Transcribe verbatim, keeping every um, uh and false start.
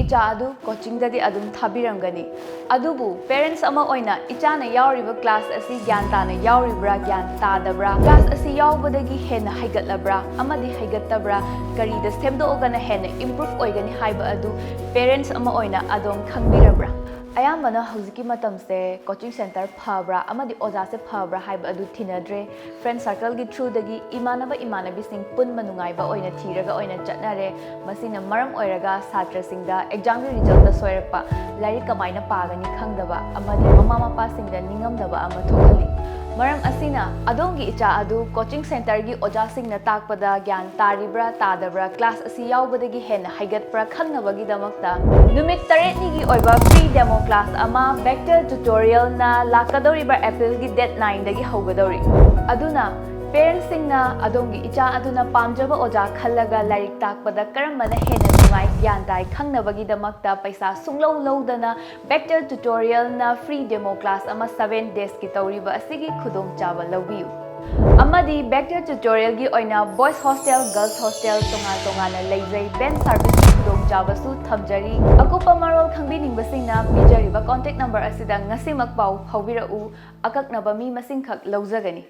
ꯏꯆꯥ ꯑꯗꯨ ꯀꯣꯆꯤꯡꯗꯗꯤ ꯑꯗꯨꯝ ꯊꯥꯕꯤꯔꯝꯒꯅꯤ꯫ ꯑꯗꯨꯕꯨ ꯄꯦꯔꯦꯟꯠꯁ ꯑꯃ ꯑꯣꯏꯅ ꯏꯆꯥꯅ ꯌꯥꯎꯔꯤꯕ ꯀ꯭ꯂꯥꯁ ꯑꯁꯤ ꯒ꯭ꯌꯥꯟ ꯇꯥꯅ ꯌꯥꯎꯔꯤꯕ꯭ꯔꯥ, ꯒ꯭ꯌꯥꯟ ꯇꯥꯗꯕ꯭ꯔꯥ, ꯀ꯭ꯂꯥꯁ ꯑꯁꯤ ꯌꯥꯎꯕꯗꯒꯤ ꯍꯦꯟꯅ ꯍꯩꯒꯠꯂꯕ꯭ꯔꯥ ꯑꯃꯗꯤ ꯍꯩꯒꯠꯇꯕ꯭ꯔꯥ, ꯀꯔꯤꯗ ꯁꯦꯝꯗꯣꯛꯑꯒꯅ ꯍꯦꯟꯅ ꯏꯝꯄ꯭ꯔꯨꯚ ꯑꯣꯏꯒꯅꯤ ꯍꯥꯏꯕ ꯑꯗꯨ ꯄꯦꯔꯦꯟꯠꯁ ꯑꯃ ꯑꯣꯏꯅ ꯑꯗꯣꯝ ꯈꯪꯕꯤꯔꯕ꯭ꯔꯥ? ꯑꯌꯥꯝꯕꯅ ꯍꯧꯖꯤꯛꯀꯤ ꯃꯇꯝꯁꯦ ꯀꯣꯆꯤꯡ ꯁꯦꯟꯇꯔ ꯐꯕ꯭ꯔꯥ ꯑꯃꯗꯤ ꯑꯣꯖꯥꯁꯦ ꯐꯕ꯭ꯔꯥ ꯍꯥꯏꯕ ꯑꯗꯨ ꯊꯤꯅꯗ꯭ꯔꯦ꯫ ꯐ꯭ꯔꯦꯟ ꯁꯔꯀꯜꯒꯤ ꯊ꯭ꯔꯨꯗꯒꯤ ꯏꯃꯥꯟꯅꯕ ꯏꯃꯥꯟꯅꯕꯤꯁꯤꯡ ꯄꯨꯟꯕ ꯅꯨꯡꯉꯥꯏꯕ ꯑꯣꯏꯅ ꯊꯤꯔꯒ ꯑꯣꯏꯅ ꯆꯠꯅꯔꯦ꯫ ꯃꯁꯤꯅ ꯃꯔꯝ ꯑꯣꯏꯔꯒ ꯁꯥꯇ꯭ꯔꯁꯤꯡꯗ ꯑꯦꯛꯖꯥꯝꯒꯤ ꯔꯤꯖꯜꯇ ꯁꯣꯏꯔꯛꯄ, ꯂꯥꯏꯔꯤꯛ ꯀꯃꯥꯏꯅ ꯄꯥꯒꯅꯤ ꯈꯪꯗꯕ ꯑꯃꯗꯤ ꯃꯃꯥ ꯃꯄꯥꯁꯤꯡꯗ ꯅꯤꯡꯉꯝꯗꯕ ꯑꯃ ꯊꯣꯛꯍꯜꯂꯤ꯫ ꯃꯔꯝ ꯑꯁꯤꯅ ꯑꯗꯣꯝꯒꯤ ꯏꯆꯥ ꯑꯗꯨ ꯀꯣꯆꯤꯡ ꯁꯦꯟꯇꯔꯒꯤ ꯑꯣꯖꯥꯁꯤꯡꯅ ꯇꯥꯛꯄꯗ ꯒ꯭ꯌꯥꯟ ꯇꯥꯔꯤꯕ꯭ꯔꯥ ꯇꯥꯗꯕ꯭ꯔꯥ, ꯀ꯭ꯂꯥꯁ ꯑꯁꯤ ꯌꯥꯎꯕꯗꯒꯤ ꯍꯦꯟꯅ ꯍꯩꯒꯠꯄ꯭ꯔꯥ ꯈꯪꯅꯕꯒꯤꯗꯃꯛꯇ ꯅꯨꯃꯤꯠ ꯇꯔꯦꯠꯅꯤꯒꯤ ꯑꯣꯏꯕ ꯐ꯭ꯔꯤ ꯗꯦꯃꯣ ꯀ꯭ꯂꯥꯁ ꯑꯃ ꯕꯦꯛꯇꯦꯜ ꯇ꯭ꯌꯨꯇꯣꯔꯤꯌꯦꯜꯅ ꯂꯥꯛꯀꯗꯧꯔꯤꯕ ꯑꯦꯄ꯭ꯔꯤꯜꯒꯤ ꯗꯦꯠ ꯅꯥꯏꯟꯗꯒꯤ ꯍꯧꯒꯗꯧꯔꯤ꯫ ꯑꯗꯨꯅ ꯄꯦꯔꯦꯟꯠꯁꯤꯡꯅ ꯑꯗꯣꯝꯒꯤ ꯏꯆꯥ ꯑꯗꯨꯅ ꯄꯥꯝꯖꯕ ꯑꯣꯖꯥ ꯈꯜꯂꯒ ꯂꯥꯏꯔꯤꯛ ꯇꯥꯛꯄꯗ ꯀꯔꯝꯕꯅ ꯍꯦꯟꯅ ꯅꯨꯡꯉꯥꯏ, ꯒ꯭ꯌꯥꯟ ꯇꯥꯏ ꯈꯪꯅꯕꯒꯤꯗꯃꯛꯇ ꯄꯩꯁꯥ ꯁꯨꯡꯂꯧ ꯂꯧꯗꯅ ꯕꯦꯛꯇꯦꯜ ꯇ꯭ꯌꯨꯇꯣꯔꯤꯌꯦꯜꯅ ꯐ꯭ꯔꯤ ꯗꯦꯃꯣ ꯀ꯭ꯂꯥꯁ ꯑꯃ ꯁꯚꯦꯟ ꯗꯦꯖꯀꯤ ꯇꯧꯔꯤꯕ ꯑꯁꯤꯒꯤ ꯈꯨꯗꯣꯡꯆꯥꯕ ꯂꯧꯕꯤꯌꯨ꯫ ꯑꯃꯗꯤ ꯕꯦꯛꯇꯦꯜ ꯇ꯭ꯌꯨꯇꯣꯔꯤꯌꯦꯜꯒꯤ ꯑꯣꯏꯅ ꯕꯣꯏꯁ ꯍꯣꯁꯇꯦꯜ, ꯒꯔꯜꯁ ꯍꯣꯁꯇꯦꯜ ꯇꯣꯉꯥꯟ ꯇꯣꯉꯥꯟꯅ ꯂꯩꯖꯩ꯫ ꯕꯦꯟ ꯁꯥꯔꯚꯤꯁꯀꯤ ꯈꯨꯗꯣꯡꯆꯥꯕꯁꯨ ꯊꯝꯖꯔꯤ꯫ ꯑꯀꯨꯞꯄ ꯃꯔꯣꯜ ꯈꯪꯕꯤꯅꯤꯡꯕꯁꯤꯡꯅ ꯄꯤꯖꯔꯤꯕ ꯀꯣꯟꯇꯦꯛ ꯅꯝꯕꯔ ꯑꯁꯤꯗ ꯉꯁꯤꯃꯛ ꯄꯥꯎ ꯐꯥꯎꯕꯤꯔꯛꯎ꯫ ꯑꯀꯛꯅꯕ ꯃꯤ ꯃꯁꯤꯡꯈꯛ ꯂꯧꯖꯒꯅꯤ꯫